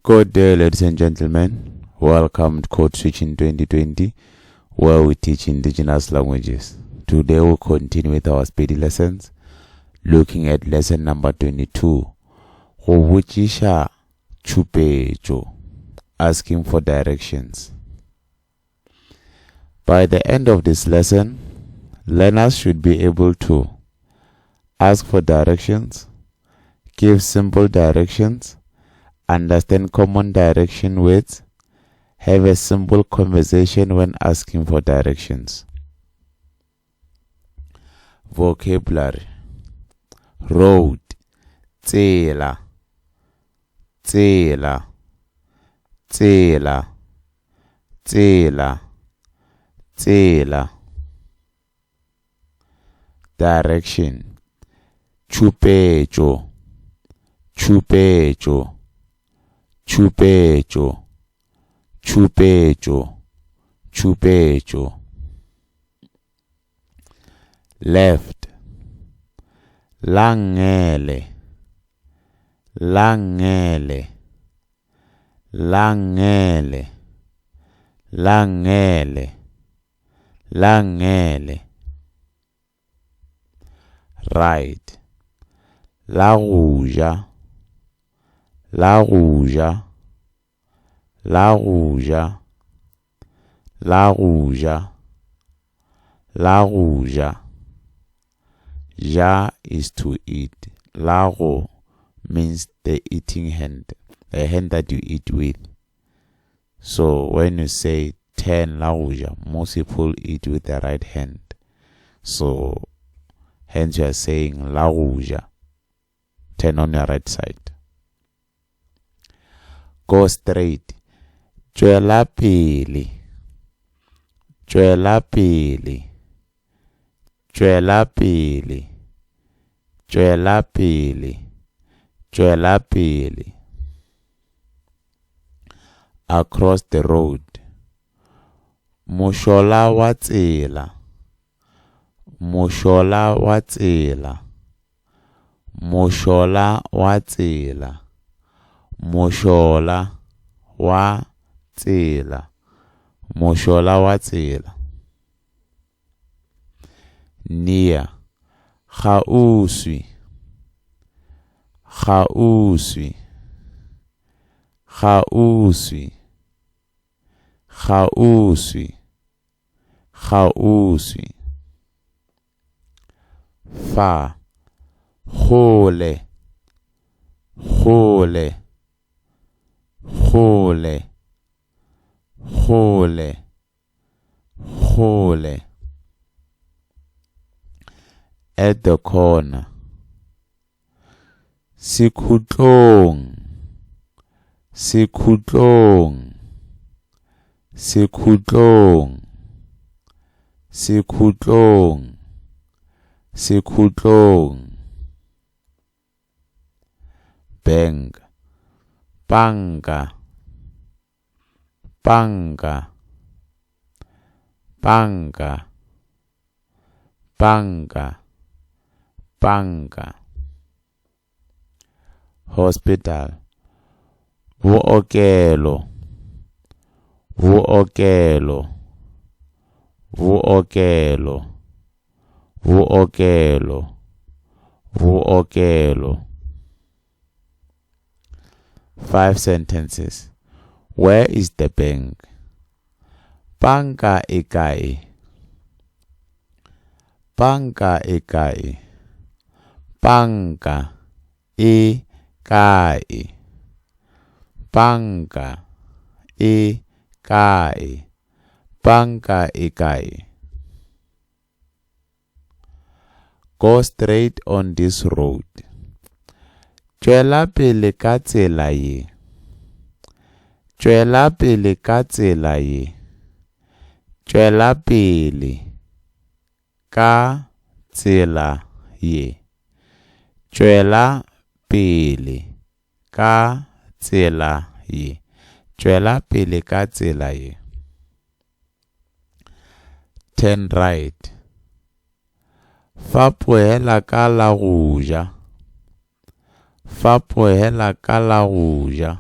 Good day, ladies and gentlemen. Welcome to Code Switching 2020, where we teach indigenous languages. Today, we'll continue with our Sepedi lessons, looking at lesson number 22. Go botšiša tšhupetšo, asking for directions. By the end of this lesson, learners should be able to ask for directions, give simple directions, understand common direction words, have a simple conversation when asking for directions. Vocabulary Road tsela tsela tsela tsela tsela direction tšhupetšo tšhupetšo tšhupetšo tšhupetšo tšhupetšo left la nngele la nngele la nngele la nngele la nngele right la go ja la go ja la go ja la go ja la go ja ja is to eat la go means the eating hand the hand that you eat with so when you say turn la go ja most people eat with the right hand so hence you are saying la go ja turn on your right side go straight tšwela pele tšwela pele tšwela pele tšwela pele tšwela pele across the road mošola wa tsela mošola wa tsela mošola wa tsela mošola wa tsela mošola wa tsela near kgauswi kgauswi kgauswi kgauswi kgauswi far kgole kgole kgole kgole kgole at the corner sekhutlong sekhutlong sekhutlong sekhutlong sekhutlong bank panka panka panka panka panka hospital bookelo bookelo bookelo bookelo bookelo 5 sentences. Where is the bank? Banka e kae? Banka e kae? Banka e kae? Banka e kae? Banka e kae? Go straight on this road. Tšwela pele ka tsela ye. Tšwela pele ka tsela ye. Tšwela pele ka tsela ye. Tšwela pele ka tsela ye. Tšwela pele ka tsela ye. Turn right. Fapohela ka la go ja. Fapohela ka la go ja.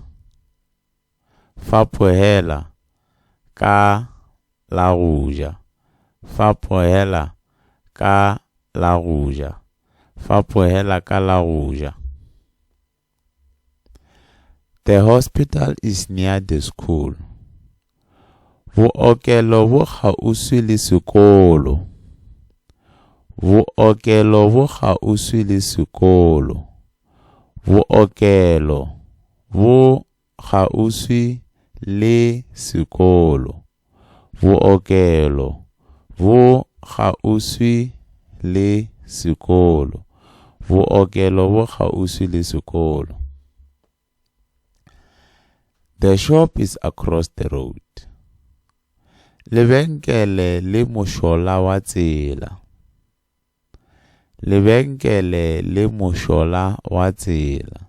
Fapogela ka la go ja. Fapogela ka la go ja. Fapogela ka la go ja. The hospital is near the school. Bookelo bo kgauswi le sekolo. Bookelo bo kgauswi le sekolo. Bookelo bo kgauswi le sekolo. Bookelo bo kgauswi le sekolo. Bookelo bo kgauswi le sekolo. The shop is across the road. Lebenkele le mošola wa tsela. Lebenkele le mošola wa tsela.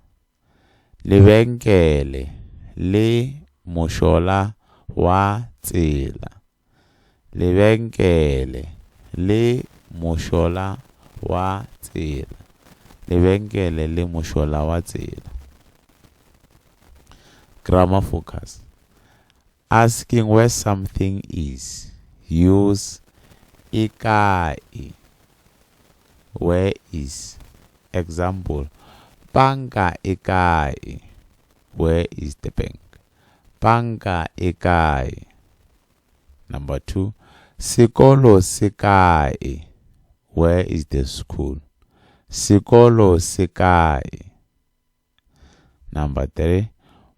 Lebenkele le mošola wa tsela. Lebenkele le mošola wa tsela. Lebenkele le mošola wa tsela. Grammar focus. Asking where something is. Use e kae. Where is. Example. Banka e kae. Where is the bank? Banka e kae. Number 2. Sekolo se kae. Where is the school? Sekolo se kae. Number 3.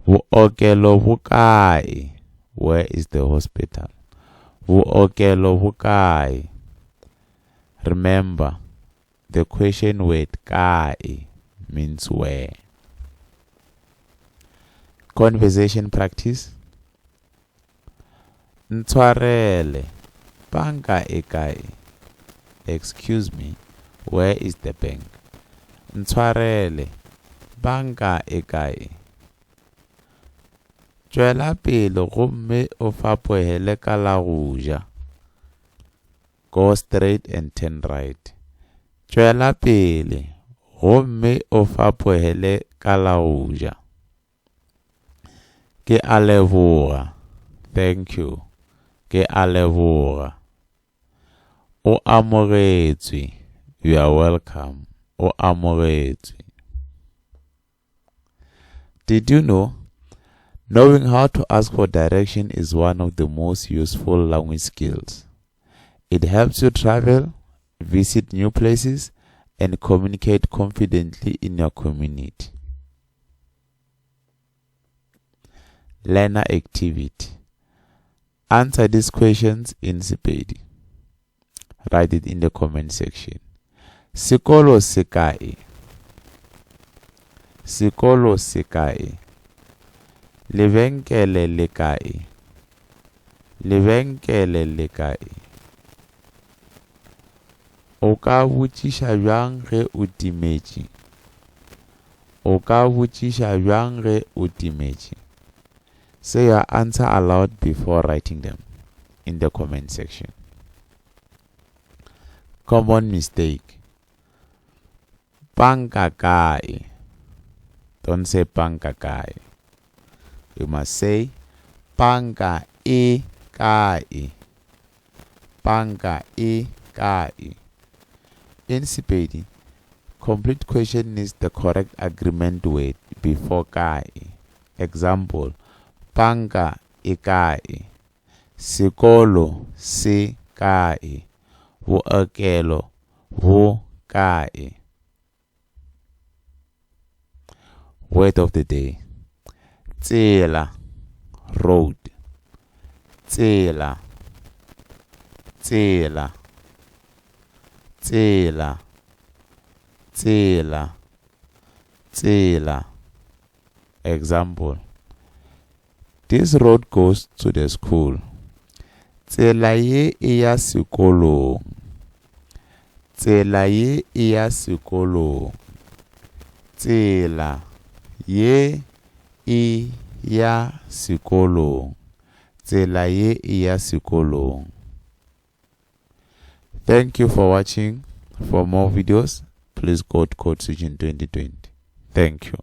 Bookelo bo kae? Where is the hospital? Bookelo bo kae? Remember, the question word kae means where. Conversation practice. Ntshwarele, banka e kae? Excuse me, where is the bank? Ntshwarele, banka e kae? Tšwela pele gomme o fapogele ka la go ja. Go straight and turn right. Tšwela pele gomme o fapogele ka la go ja. Ke a leboga. Thank you. Ke a leboga. O amogetswe. You are welcome. O amogetswe. Did you know? Knowing how to ask for direction is one of the most useful language skills. It helps you travel, visit new places, and communicate confidently in your community. Learner activity. Answer these questions in Sepedi. Write it in the comment section. Sekolo se kae? Sekolo se kae? Lebenkele le kae? Lebenkele le kae? O ka botšiša bjang ge o timetše? O ka botšiša bjang ge o timetše? Say your answer aloud before writing them in the comment section. Common mistake. Banka kae. Don't say banka kae. You must say banka e kae. Banka e kae. In Sepedi, complete question needs the correct agreement word before kae. Example, banka e kae. Sekolo se kae. Bookelo bo kae. Word of the day. Tsela, road. Tsela, tsela, tsela, tsela, tsela. Example. This road goes to the school. Tsela ye e ya sekolong. Tsela ye e ya sekolong. Tsela ye e ya sekolong. Tsela ye e ya sekolong. Thank you for watching. For more videos, please go to Code Switching 2020. Thank you.